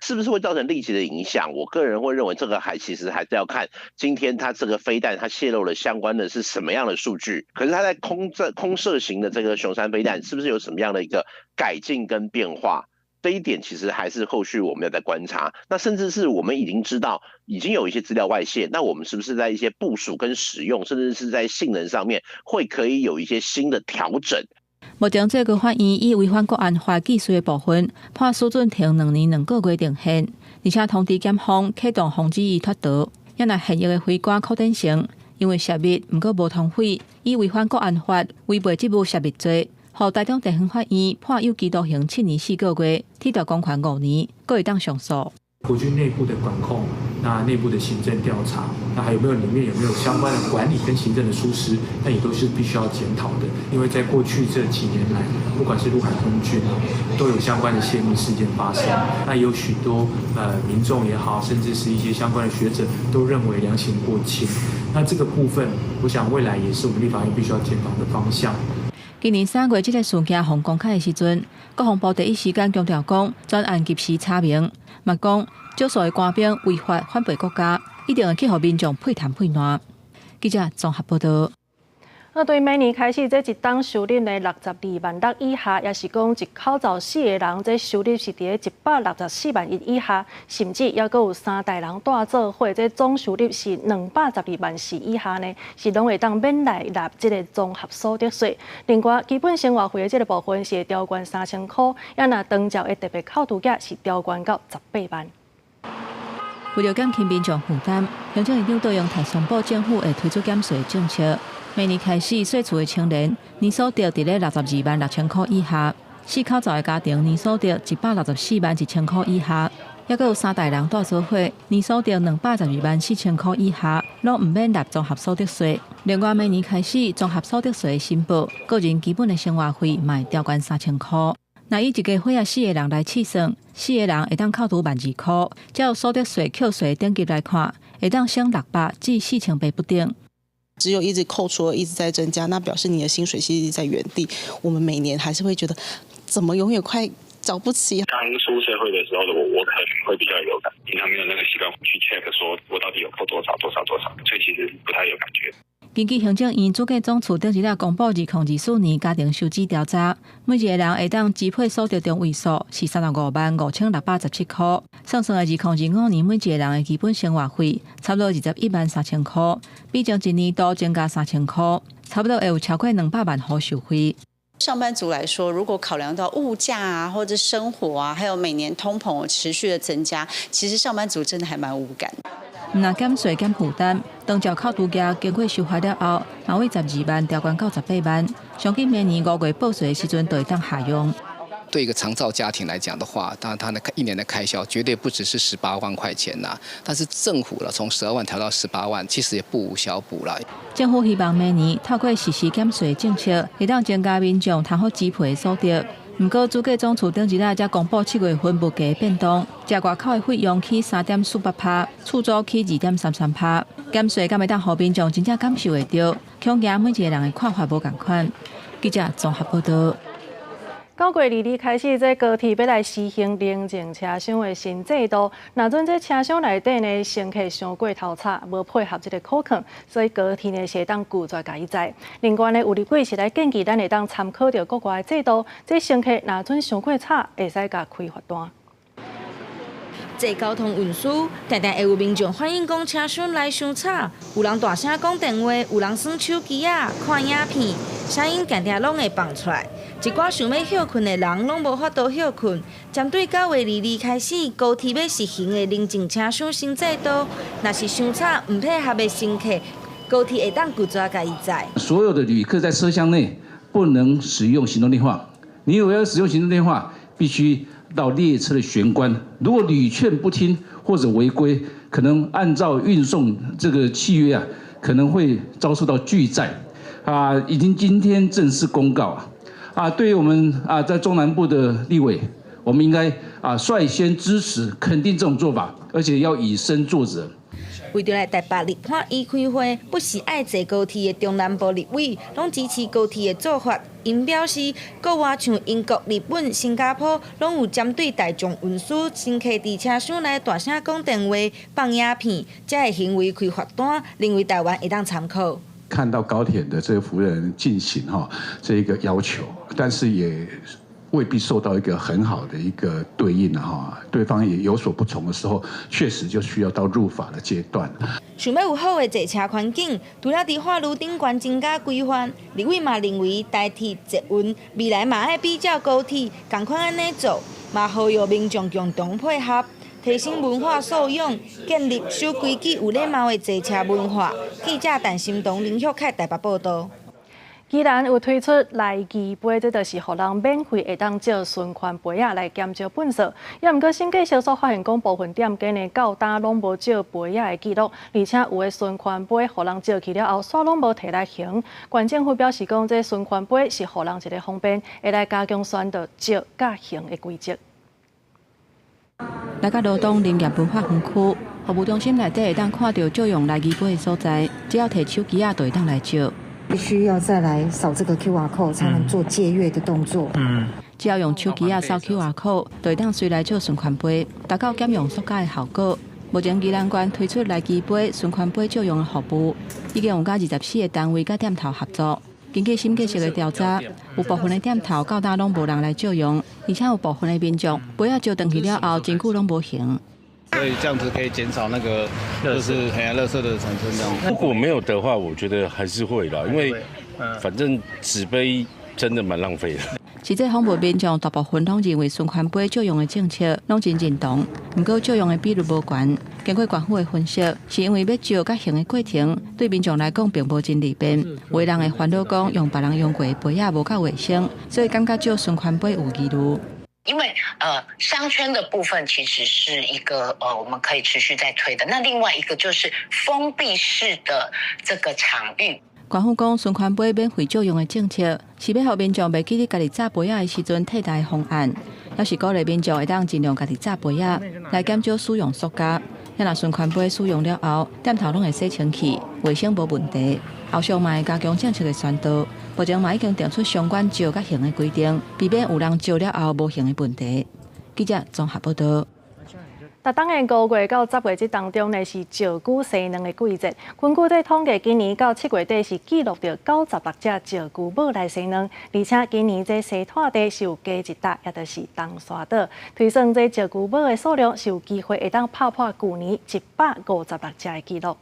是不是會造成立即的影響？我個人會認為，這個還其實還是要看今天它這個飛彈它洩露了相關的是什麼樣的數據。可是它在空射型的這個雄三飛彈，是不是有什麼樣的一個改進跟變化？這一點其實還是後續我們要再觀察。那甚至是我們已經知道已經有一些資料外洩，那我們是不是在一些部署跟使用，甚至是在性能上面，會可以有一些新的調整？目前最高法院以違反國安法既遂的部分，判施俊廷2年2個月定讞，而且通知檢方啟動防止伊脫逃。也若現役的飛官柯展成，因為泄密，毋過無通匪，以違反國安法違背職務泄密罪，予台中地方法院判有期徒刑7年4個月，褫奪公權5年，閣會當上訴。國軍內部的管控那內部的行政調查，那還有沒有裡面有沒有相關的管理跟行政的疏失，那也都是必須要檢討的。因為在過去這幾年來，不管是陸海空軍都有相關的洩密事件發生。那有許多民眾也好，甚至是一些相關的學者都認為量刑過輕。那這個部分，我想未來也是我們立法院必須要檢討的方向。今年3月，這个事件予公開的時陣，國防部第一時間強調講，專案及時查明，嘛講少數的官兵違法反背國家，一定會去予民眾屁談屁爛。記者綜合報導。那對明年開始，這一冬收入呢62.6萬以下，抑是講一口罩四个人，這收入是佇164.1萬以下，甚至猶閣有三代人蹛做伙，這總收入是212.4萬以下呢，是攏會當免來納這个綜合所得稅。另外，基本生活費的這个部分是會調懸3000箍，抑若長照的特別扣除額是調懸到18萬。為著減輕民眾負擔，行政院長卓榮泰宣布，政府會推出減稅政策。明年開始，稅厝的青年年所得佇咧62.6萬箍以下，四口罩的家庭年所得164.1萬箍以下，抑閣有三代人蹛做伙，年所得212.4萬箍以下，攏毋免納綜合所得稅。另外，明年開始綜合所得稅申報，個人基本的生活費嘛會調懸3000箍。若以一家伙仔四个人來試算，四个人會當扣除12,000箍，照所得稅扣稅等級來看，會當省600至4800不等。只有一直扣除，一直在增加，那表示你的薪水其實在原地。我們每年還是會覺得，怎麼永遠快找不齊。剛出社會的時候的我，我可能會比較有感，平常沒有那個習慣去 check，說我到底有扣多少多少多少，所以其實不太有感覺。根據行政院主計總處頂一日公布2024年家庭收支調查，每一個人會當支配所得中位數是35萬5617箍，算算2025年每一個人的基本生活費差不多21萬3000箍，比前一年度增加3000箍，差不多會有超過200萬戶受惠。上班族來說，如果考量到物價啊，或者生活啊，還有每年通膨持續的增加，其實上班族真的還蠻無感。毋但減稅減負擔，長照扣除額經過修法了後，嘛為12萬調懸到18萬，上緊明年5月報稅的時陣就會當下用。對一個長照家庭來講的話，當然他的一年的開銷絕對不只是18萬塊錢啦。但是政府了從12萬調到十八萬，其實也不無小補啦。政府希望明年透過實施減稅政策，會當增加民眾通好支配的所得。毋過，主計總處頂一日才公布7月份物價變動，食外口的費用起3.48%，厝租起2.33%，減稅敢會當予民眾真正感受會著？恐驚每一個人的看法無仝款。記者綜合報導。9月22開始，這高鐵欲來實行寧靜車廂的新制度。若準這車廂內底呢，乘客傷過頭吵，無配合這个考勸，所以高鐵呢是會當拒絕共伊載。另外呢，有立委是來建議咱會當參考著國外的制度，這乘客若準傷過吵，會使共開罰單。坐交通運輸，定定會有民眾反映講車廂內傷吵，有人大聲講電話，有人耍手機仔、看影片，聲音定定攏會放出來。一寡想欲歇睏的人攏無法度歇睏。針對9月22開始高鐵欲實行的寧靜車廂新制度，若是傷吵毋配合的乘客，高鐵會當拒絕共伊載。所有的旅客在車廂內不能使用行動電話，你如果要使用行動電話，必須到列車的玄關。如果屢勸不聽或者違規，可能按照運送這個契約啊，可能會遭受到拒載。啊，已經今天正式公告啊。啊，對於我們啊，在中南部的立委，我們應該啊率先支持肯定這種做法，而且要以身作則。為著來台北立法院開會，不時愛坐高鐵的中南部立委，攏支持高鐵的做法。𪜶表示，國外像英國、日本、新加坡，攏有針對大眾運輸乘客佇車廂內大聲講電話、放影片，這个行為開罰單，認為台灣會當參考。看到高鐵的這個服務人進行哈這個要求，但是也未必受到一個很好的一個對應哈，對方也有所不從的時候，確實就需要到入法的階段。想欲有好的坐車環境，除了佇法律頂懸增加規範，立委嘛認為台鐵捷運未來嘛愛比照高鐵仝款按呢做，嘛呼籲民眾共同配合，提升文化素養，建立守規矩、有禮貌的坐車文化。記者陳心彤、林旭凱台北報導。宜蘭有推出來機杯，這就是予人免費會當借循環杯仔來減少糞埽。也毋過審計小組發現講，部分店家呢到今攏無借杯仔的記錄，而且有的循環杯予人借去了後，煞攏無提來還。縣政府表示講，這循環杯是予人一个方便，會來加強宣導借佮還的規則。來到羅東林業文化園區服務中心內底，會當看著借用來機杯的所在，只要提手機仔就會當來借。必須要再來掃這個 QR code 才能做借閱的動作。只要用手機仔掃 QR code，就會當隨來借循環杯，達到減用塑膠的效果。目前宜蘭縣推出來機杯、循環杯借用的服務，已經有佮24個單位佮店頭合作。根據審計署的調查，有部分的店頭到今攏無人來借用，而且有部分的民眾杯仔借轉去了後，真久攏無還。所以這樣子可以減少那個就是黑垃圾的產生。這樣如果沒有的話，我覺得還是會啦，因為反正紙杯真的蠻浪費的。實際訪問民眾，大部分攏認為循環杯借用的政策攏真認同，毋過借用的比率無懸。經過縣府的分析，是因為欲借佮還的過程對民眾來講並無真利便。有的人會煩惱講用別人用過的杯仔無夠衛生，所以感覺借循環杯有疑慮。因為商圈的部分其實是一個我們可以持續在推的。那另外一個就是封閉式的這個場域。縣府講循環杯免費借用的政策，是欲予民眾袂記得家己紮杯仔的時陣替代方案，抑是鼓勵民眾會當盡量家己紮杯仔，來減少使用塑膠。若循環杯使用了後，店頭攏會洗清氣，衛生無問題。後續嘛會加強政策的宣導，目前嘛已經定出相關借佮還的規定，避免有人借了後無還的問題。記者綜合報導。逐冬的5月到10月這當中呢，是石龜生卵的季節。根據這統計，今年到7月底是記錄著96隻石龜母來生卵，而且今年這生湠地是有加一搭，也就是東沙島。推算這石龜母的數量是有機會會當拍破舊年156隻的紀錄。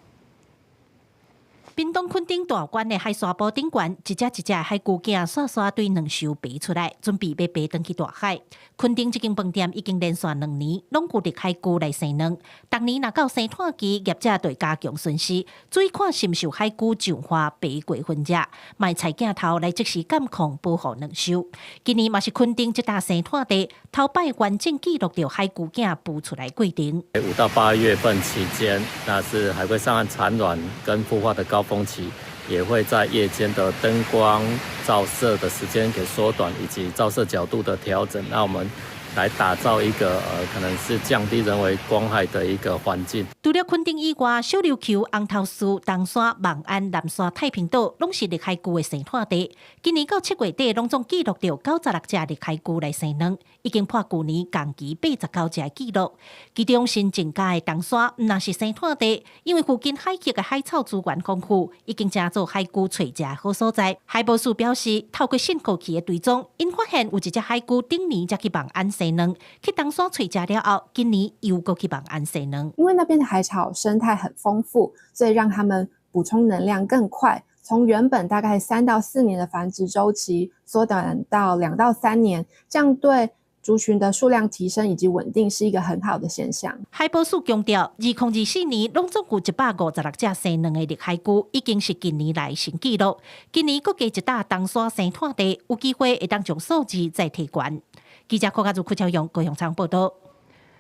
屏東墾丁大觀的海沙埔頂懸，一隻一隻海龜囝煞煞對卵巢爬出來，準備欲爬轉去大海。墾丁這間飯店已經連續2年攏有綠海龜來生卵，逐年若到生湠期，業者就會加強巡視，注意看是毋是有海龜上岸爬過分隻，嘛會採鏡頭來即時監控保護卵巢。今年嘛是墾丁這搭生湠地頭擺完整記錄著海龜囝孵出來過程。5到8月份期間，那是海龜上岸產卵跟孵化的高峰期，也會在夜間的燈光照射的時間給縮短，以及照射角度的調整，那我們來打造一個可能是降低人為光害的一個環境。除了墾丁以外，小琉球、紅頭嶼、東沙、望安、南沙、太平島，攏是綠海龜的生湠地。今年到7月底，攏總記錄著96隻綠海龜來生卵，已經破舊年同期89隻的紀錄。其中新增加的東沙，毋但是生湠地，因為附近海域的海草資源豐富，已經成做海龜揣食好所在。海保署表示，透過信號器的追蹤，𪜶發現有一隻海龜頂年才去望安生卵，去東沙揣食了後，今年又閣去望安生卵。因為那邊的海草生態很豐富，所以讓他們補充能量更快，從原本大概3到4年的繁殖週期縮短到2到3年，這樣對族群的數量提升以及穩定是一個很好的現象。海保署強調，2024年攏總有156隻生卵的綠海龜，已經是近年來新紀錄。今年閣加一搭東沙生湠地，有機會會當將數字再提懸。記者郭家如、柯超勇、高雄場報導。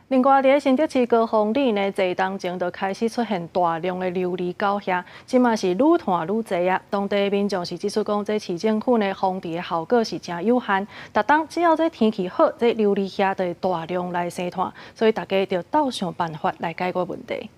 另外，佇新竹市高峰里呢，坐冬前就開始出現大量的琉璃狗額，這馬是愈湠愈濟啊。當地民眾是指出講，這市政府呢防治的效果是誠有限。逐冬只要這天氣好，這琉璃額就會大量來生湠，所以大家就鬥想辦法來解決問題。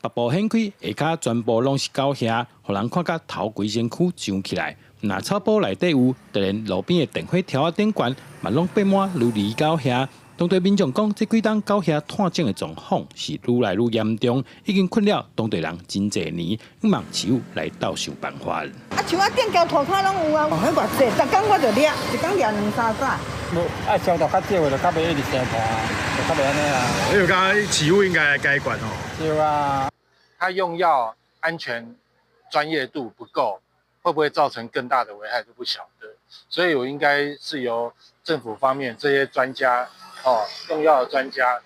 北部顯開，下跤全部攏是狗額，予人看甲頭規身軀脹起來。若草埔內底有，就連路邊的電火柱仔頂懸，嘛攏爬滿琉璃狗額。當地民眾講，這幾冬狗額湠種的狀況是愈來愈嚴重，已經困擾當地人真濟年，希望市府來鬥想辦法。啊，樹仔頂懸塗跤攏有啊，彼偌濟，逐工我就掠，一工掠兩三紮。無愛消毒較少的，就較袂一直生湠，就較袂按呢啊。你有感覺市府應該來解決吼？對啊，他用藥安全專業度不夠。會不會造成更大的危害都不曉得，所以我應該是由政府方面這些專家，哦，用藥的專家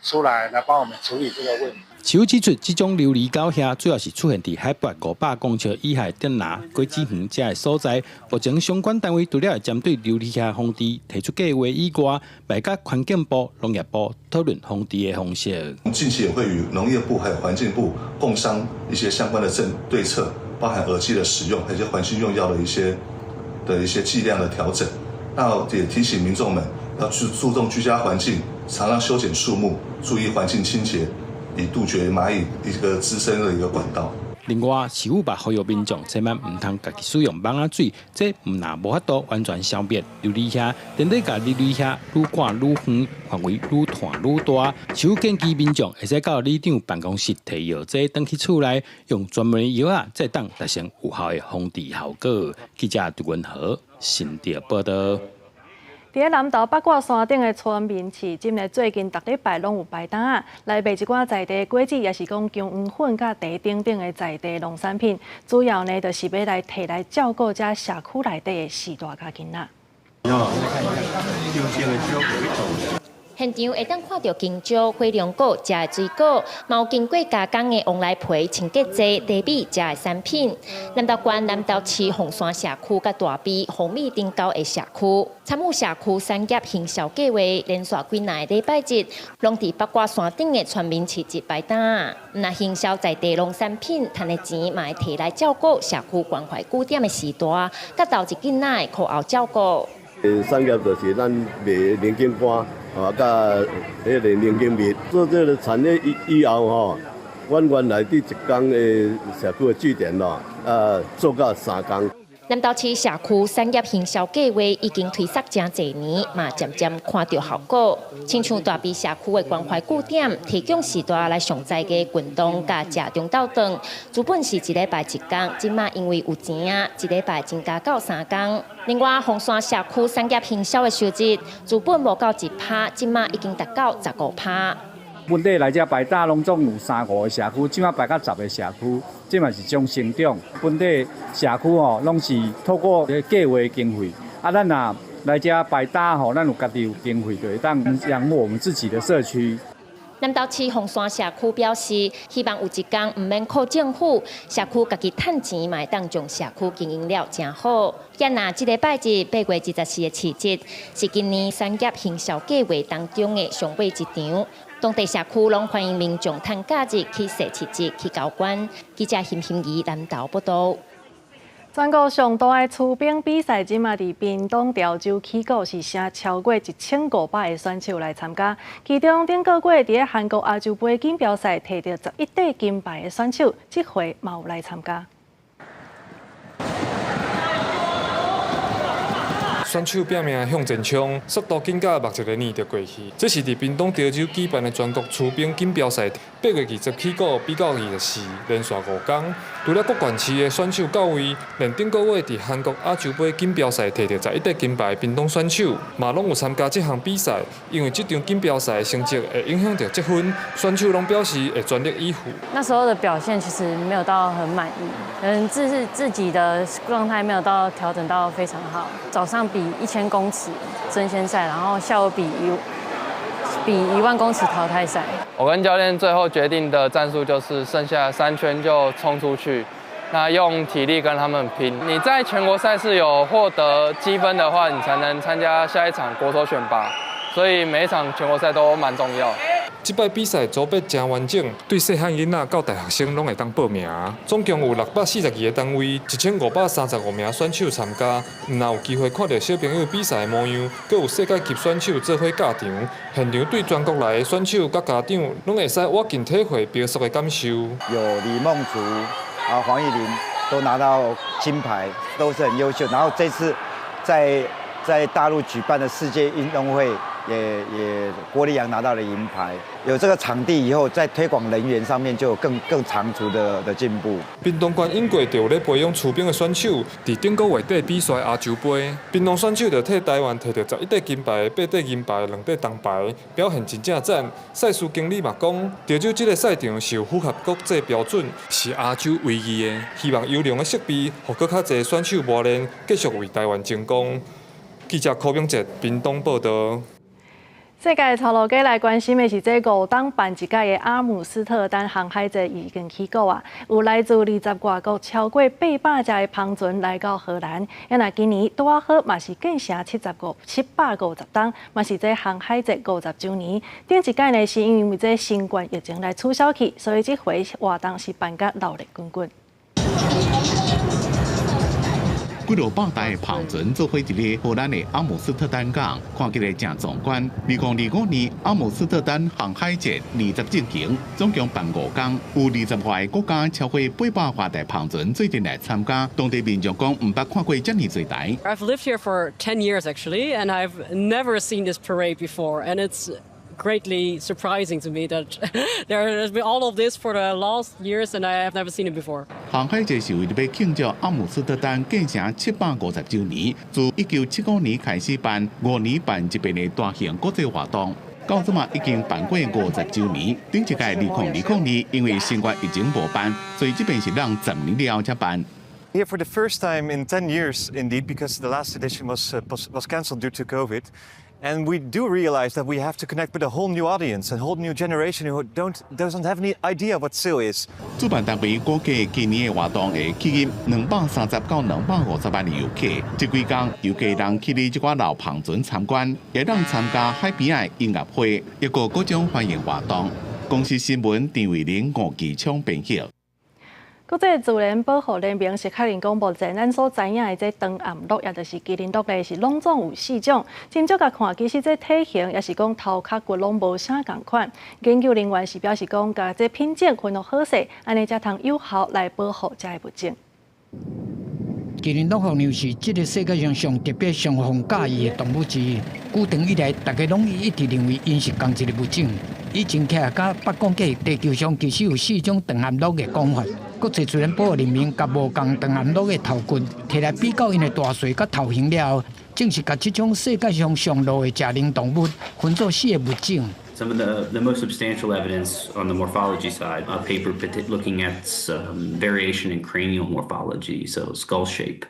出來來幫我們處理這個問題。市府指出，這種琉璃狗蟻主要是出現佇海拔500公尺以下竹林、果子園遮的所在。目前相關單位除了會針對琉璃蟻防治提出計劃以外，嘛會佮環境部、農業部討論防治的方式。近期也會與農業部還有環境部共商一些相關的政對策，包含饵劑的使用，還有一些環境用藥的一些劑量的調整。那也提醒民眾們要去注重居家環境，常常修剪樹木，注意環境清潔，以杜絕螞蟻一個滋生的一個管道。另外，市府嘛呼籲民眾千萬毋通家己使用網仔水，這毋但無法度完全消滅琉璃蟻，連帶共琉璃蟻愈趕愈遠，範圍愈湠愈大。市府建議民眾會使到里長辦公室提藥劑轉去厝內，用專門的藥仔，才會當達成有效的防治效果。記者杜文和新竹報道。佇咧南投八卦山頂的村民市集呢，最近逐禮拜攏有擺檔仔來賣一寡在地果子，抑是講薑黃粉佮茶等等的在地農產品。主要呢，就是欲來提來照顧遮社區內底的序大佮囡仔。現場會當看著香蕉、火龍果、食的水果，嘛有經過加工的旺來皮、清潔劑、茶米食的產品。南投縣南投市鳳山社區佮大埤蜂蜜頂溝的社區，參與社區產業行銷計劃，連續幾若个禮拜日，攏佇八卦山頂的村民市集擺檔。毋但行銷在地農產品，趁的錢嘛會提來照顧社區關懷據點的序大，佮投入囡仔的課後照顧。產業就是咱賣龍井乾，啊，佮彼个龍井蜜。做這个產業以後吼，阮原來佇一工的社區的據點咯，啊，做到3工。南投市社區產業行銷計劃已經推實誠濟年，嘛漸漸看著效果。親像大埤社區的關懷據點，提供序大來上在的運動佮食中晝頓，原本是一禮拜一工，這馬因為有錢啊，一禮拜增加到3工。另外，鳳山社區產業行銷的收入，原本無夠1%，這馬已經達到15%。本地來遮擺檔攏總有三五个社區，這馬擺到10个社區，這嘛是一種成長。本地社區吼，攏是透過計劃經費，啊，咱若來遮擺檔吼，咱有家己有經費，就會當養活我們自己的社區。南投市鳳山社區表示，希望有一工毋免靠政府，社區家己趁錢嘛會當將社區經營了誠好。遐若這禮拜日8月24的市集，是今年產業行銷計劃當中的上尾一場。當地社區攏歡迎民眾趁假日去踅市集去交關。記者邢欣怡南投報道。全國上大的趨冰比賽，這馬佇屏東潮州起鼓，是聲超過1500个選手來參加。其中頂個月佇咧韓國亞洲盃錦標賽提著11塊金牌的選手，這回嘛有來參加。選手拼命向前衝，速度緊甲目一个眼就過去。這是佇屏東潮州舉辦的全國趨冰錦標賽，8月20起鼓，比到24，連續5工。除了各縣市的選手到位，連頂個月佇韓國亞洲盃錦標賽提著11塊金牌的屏東選手，嘛攏有參加這項比賽。因為這場錦標賽的成績會影響著積分，選手攏表示會全力以赴。那時候的表現其實沒有到很滿意，自己的狀態沒有到調整到非常好。早上比1000公尺爭先賽，然後下午比1萬公尺淘汰賽。我跟教練最後決定的戰術就是剩下3圈就衝出去，那用體力跟他們拼。你在全國賽事有獲得積分的話，你才能參加下一場國手選拔，所以每一場全國賽都蠻重要。這擺比賽組別誠完整，對細漢囡仔到大學生攏會當報名。總共有642个單位，1535名選手參加。毋但有機會看著小朋友比賽的模樣，閣有世界級選手做伙教場。現場對全國來的選手佮家長，攏會使倚近體會冰速的感受。有李夢竹啊、黃義玲都拿到金牌，都是很優秀。然後這次在大陸舉辦的世界運動會。也郭立陽拿到了銀牌，有這個場地以後，在推廣人員上面就有更長足的進步。屏東縣永過就有咧培養趨冰的選手，佇頂個月底比賽亞洲盃，屏東選手就替台灣提著11塊金牌、8塊銀牌、2塊銅牌，表現真正讚。賽事經理嘛講，潮州這个賽場是有符合國際標準，是亞洲唯二的。希望優良的設備，予閣較濟選手磨練，繼續為台灣爭光。記者柯明哲屏東報道。世界頭路家來關心的是，這5冬辦一屆的阿姆斯特丹航海節已經起鼓啊！有來自20外國超過800隻的帆船來到荷蘭。啊若今年拄仔好嘛是建成750冬，嘛是這航海節50週年。頂一屆呢是因為這新冠疫情來取消去，所以這回活動是辦甲鬧熱滾滾。幾落百台的帆船做伙佇咧荷蘭的阿姆斯特丹港，看起來誠壯觀。2025年阿姆斯特丹航海節20進行，總共辦5工，有20外個國家超過800外台帆船做陣來參加。當地民眾講，毋捌看過遮爾濟台。 I've lived here for 10 years actually, and I've never seen this parade before, and it's greatly surprising to me that there has been all of this for the last years, and I have never seen it before. 航海節是為著欲慶祝阿姆斯特丹建成750週年，自1975年開始辦，5年辦一遍的大型國際活動。到這馬已經辦過50週年，頂一屆2020年因為新冠疫情無辦，所以這遍是讓10年了後才辦。 Here for the first time in 10 years, indeed, because the last edition was cancelled due to COVID. And we do realize that we have to connect with a whole new audience, a whole new generation who doesn't have any idea what sail is. 主辦單位估計今年的活動會吸引230到250萬的遊客。這幾工遊客人去佇這寡老帆船參觀，會當參加海邊的音樂會，抑閣各種歡迎活動。公視新聞陳慧玲、吳繼昌編譯。國際自然保護聯盟是確認講，目前咱所知影的這長頷鹿，也就是麒麟鹿咧，是攏總有四種。真少共看，其實這體型抑是講頭殼骨攏無啥仝款。研究人員是表示講，共這品種分予好勢，按呢才通有效來保護這个物種。麒麟鹿予人是這个世界上上特別、上予人佮意的動物之一。古長以來，大家攏一直認為𪜶是仝一个物種。以前起來，佮捌講過，地球上其實有四種長頷鹿的講法。國際自然保護聯盟共無仝長頷鹿的頭骨提來比較𪜶的大細佮頭型了後，正式共這種世界上上老的食奶動物分做四个物種。 Some of the most substantial evidence on the morphology side, a paper looking at some variation in cranial morphology, so skull shape.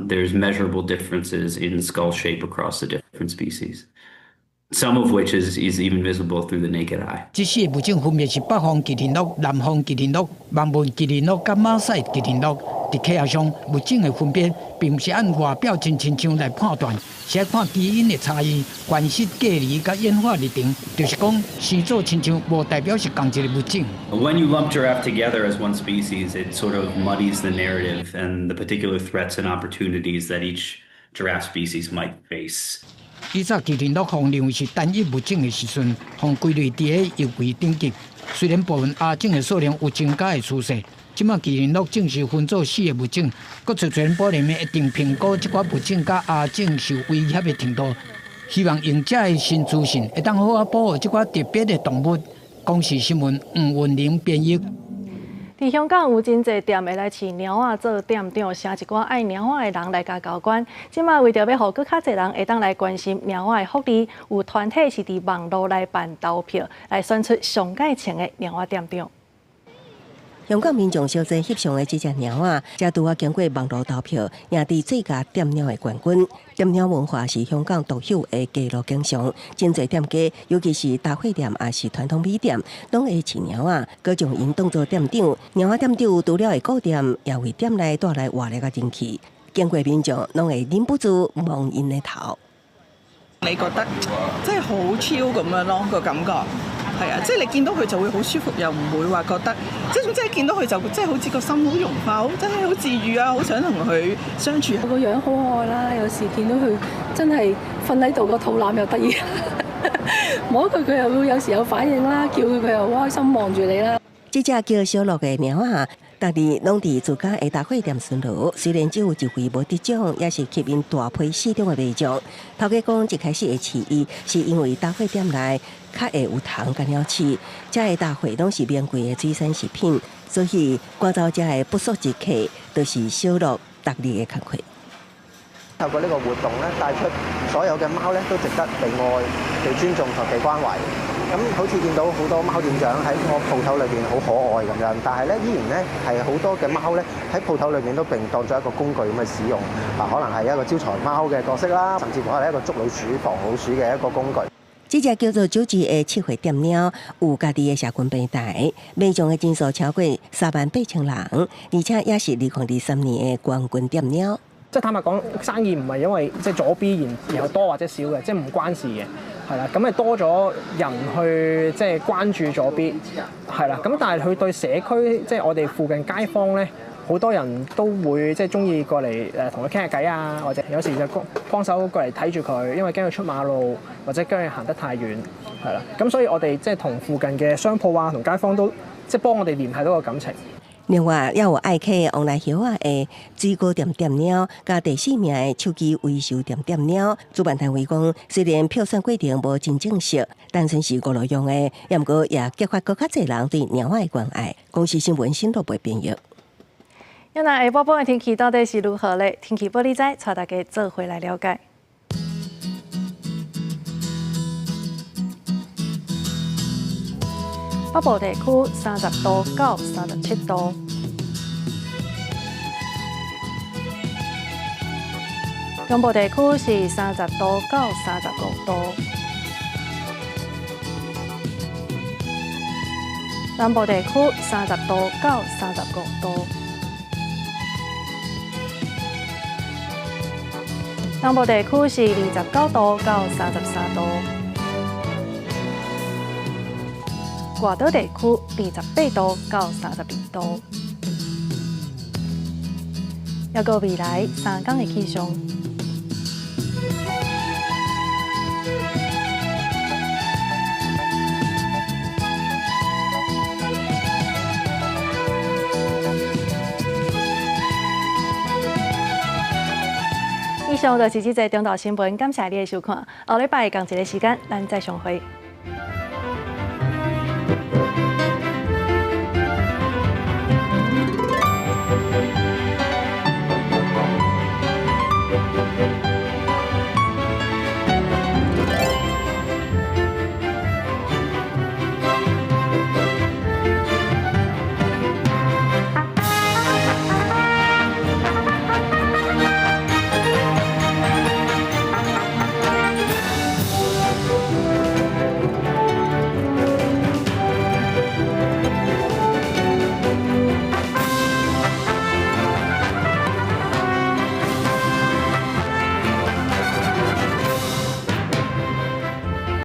There's measurable differences in skull shape across the different species, some of which is even visible through the naked eye. 這四个物種分別是北方麒麟鹿、南方麒麟鹿、萬文麒麟鹿佮馬賽麒麟鹿。佇科學上，物種的分別並毋是按外表真親像來判斷，是愛看基因的差異、繁殖隔離佮演化歷程。就是講，生做親像，無代表是仝一个物種。 When you lump giraffe together as one species, it sort of muddies the narrative and the particular threats and opportunities that each giraffe species might face. 以早麒麟鹿予認為是單一物種的時陣，予歸類佇咧易危等級。雖然部分亞種的數量有增加的趨勢，這馬麒麟鹿正式分做四个物種。國際自然保護聯盟一定評估這寡物種佮亞種受威脅的程度，希望用這个新資訊，會當好好保護這寡特別的動物。公視新聞黃文玲編譯。佇香港有真濟店會來飼貓仔做店長，晟一寡愛貓仔的人來共交關。這馬為著欲予閣較濟人會當來關心貓仔的福利，有團體是佇網路來辦投票，來選出上蓋穿的貓仔店長。香港民眾相爭翕相的這隻貓仔，才拄仔經過網路投票，贏得最佳店貓的冠軍。店貓文化是香港獨有的街路景象，真濟店家，尤其是雜貨店抑是傳統米店，攏會飼貓仔，閣將𪜶當做店長。貓仔店長除了會顧店，也為店內帶來活力佮人氣。經過民眾攏會忍不住摸𪜶的頭。你覺得即係好 chill 咁樣咯，個感覺。係啊，即係你見到佢就會好舒服，又唔會話覺得，即係總之見到佢就即係好似個心好融化，好真係好治愈啊，好想同佢相處。個樣好可愛啦，有時見到佢真係瞓喺度個肚腩又得意，摸佢佢又會有時有反應啦，叫佢佢又好開心望住你啦。這隻叫小樂的貓仔，逐日攏佇自家的雜貨店巡邏，雖然只有一回無得獎，也是吸引大批死忠的民眾。頭家講一開始會飼伊，是因為雜貨店內較會有蟲佮鳥鼠，遮的雜貨攏是名貴的水產食品，所以趕走遮的不速之客，就是小樂逐日的工課。透過呢個活動咧，帶出所有嘅貓咧都值得被愛、被尊重同被關懷。咁好似見到好多貓店長喺我鋪頭裏邊好可愛咁樣，但係咧依然咧係好多嘅貓咧喺鋪頭裏面都被當作一個工具咁去使用，啊可能係一個招財貓嘅角色啦，甚至乎係一個捉老鼠、防老鼠嘅一個工具。這隻叫做九子的七歲店貓，有家己的社群平台，民眾的人數超過3萬8千人，而且也是2023年的冠軍店貓。即係坦白講，生意唔係因為即係左 B 然後多或者少嘅，即係唔關事嘅，係啦。咁係多咗人去即係關注左 B，係啦。咁但係佢對社區即係我哋附近街坊咧，好多人都會即係中意過嚟同佢傾下偈啊，或者有時就幫幫手過嚟睇住佢，因為驚佢出馬路或者驚佢行得太遠，係啦。咁所以我哋即係同附近嘅商鋪啊，同街坊都即係幫我哋聯繫到個感情。另外，也有愛客王來葉仔的水果店店貓，佮第四名的手機維修店店貓。主辦單位講，雖然票選過程無真正式，單純是娛樂用的，毋過也激發閣較濟人對貓仔的關愛。公視新聞新羅貝編譯。那下晡晡的天氣到底是如何咧？天氣報你知，帶大家做伙來了解。北部地區30度到37度，中部地區是30度到35度，南部地區30度到35度，南部地區是29度到33度。外島地區28度到32度，抑閣未來3工的氣象。以上就是這節中晝新聞，感謝你的收看。後禮拜仝一个時間，咱再相會。